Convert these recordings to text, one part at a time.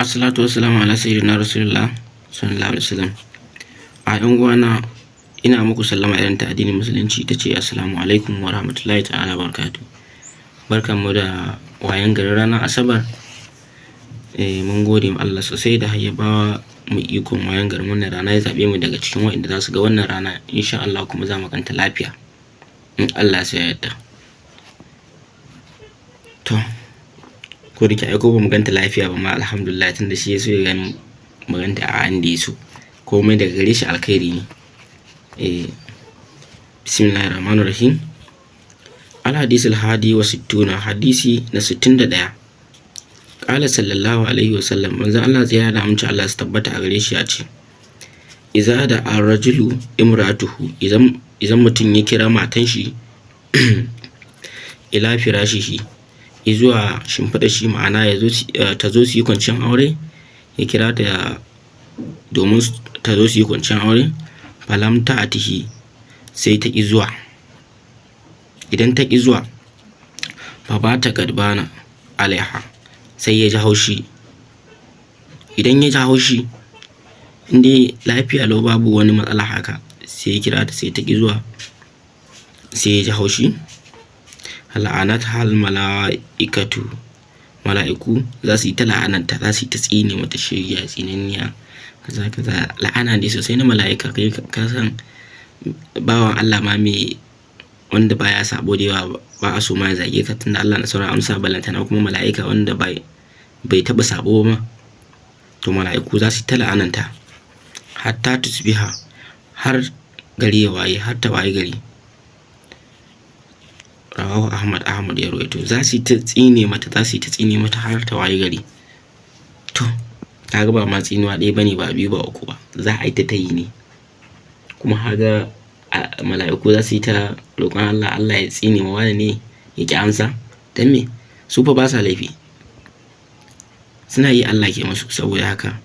Assalatu wassalamu ala sayyidina Rasulullah sallallahu alaihi wasallam. A ƴan uwana, ina muku sallama irin ta addinin Musulunci, ita ce assalamu alaikum wa rahmatullahi ta'ala wa barakatuh. Barkanmu da wayan garin ranar Asabar. Mun gode ma Allah sosai da har ya ba mu ikon wayan garin wannan rana, ya zaɓe mu daga cikin waɗanda za su ga wannan rana, insha Allah kuma za mu ganta lafiya. In Allah ya yarda. To, ko da ke ai ko ba mu ganta lafiya ba ma, alhamdulillah, tunda shi ya so ya gani mu ganta a inda ya so. Komai daga gare shi alkhairi ne. Bismillahir Rahmanir Rahim. Al-hadisul hadi wa sittuna, hadisi na 61. Ƙala sallallahu alaihi wasallam, manzon Allah tsira da aminci Allah su tabbata a gare shi ya ce: Iza da ar-rajulu imra'atuhu, idan mutum ya kira matan shi, ila firashihi, zuwa shimfiɗa shi, ma'ana ya zo ta zo su yi kwanciyar aure, ya kira ta domin ta zo su yi kwanciyar aure, falam ta'atihi, sai ta ƙi zuwa. Idan ta ƙi zuwa, fa bata gadbana alaiha, sai ya ji haushi. Idan ya ji haushi, in dai lafiya lau babu wani matsala haka, sai ya kira ta sai ta ƙi zuwa, sai ya ji haushi. La'anat hal mala'ikatu, mala'iku za su yi ta la'ananta, za su yi ta tsine mata, shegiya, tsinanniya, kaza kaza, la'ana dai sosai na mala'ika. Kai ka san bawan Allah ma me wanda baya sabo da yawa ba a so ma ya zage ka, tunda Allah na sauran amsa, ballantana kuma mala'ika wanda bai taɓa sabo ba ma. To, mala'iku za su yi ta la'ananta hatta tusbiha, har gari ya waye, har ta waye gari. Rawahu Ahmad, Ahmad ya rawaito. Za su yi ta tsine mata, za su yi ta tsine mata har ta waye gari. To, kaga ba ma tsinuwa ɗaya bane ba, biyu ba, uku ba, za a yi ta yi ne. Kuma kaga mala'iku za su yi ta roƙon Allah, Allah ya tsine ma wane ne ya ƙi amsa. Dan me? Su fa ba sa laifi, suna yi Allah ke musu. Saboda haka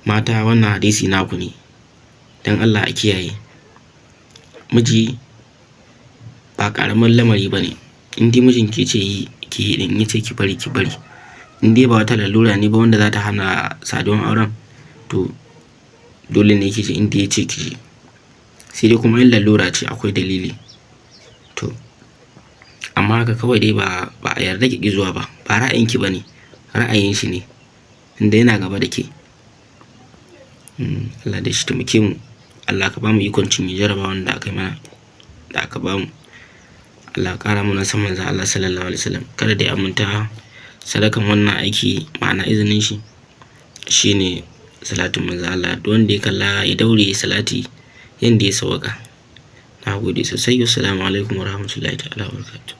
mata, wannan hadisi naku ne, dan Allah a kiyaye. Miji ba ƙaramin lamari ba ne. In dai mijin ki ce yi, ki yi ɗin, in ya ce ki bari, ki bari. In dai ba wata lalura ne ba wanda za ta hana saduwan auren, to dole ne ki je inda ya ce ki je. Sai dai kuma in lalura ce, akwai dalili. To, amma haka kawai dai ba a yarda ki ƙi zuwa ba. Ba ra'ayinki ba ne, ra'ayin shi ne, inda yana gaba da ke. Allah dai shi taimake mu. Allah ka bamu ikon cinye jarabawan da aka yi mana, da aka bamu. Allah ka ƙara mana son manzon Allah sallallahu alaihi wasallam. Kada dai a manta, sadakan wannan aiki, ma'ana izinin shi, shine salatin manzon Allah. Duk wanda ya kalla ya daure ya salati yanda ya sawwaka. Na gode sosai. Wassalamu alaikum warahmatullahi ta'ala wabarakatuh.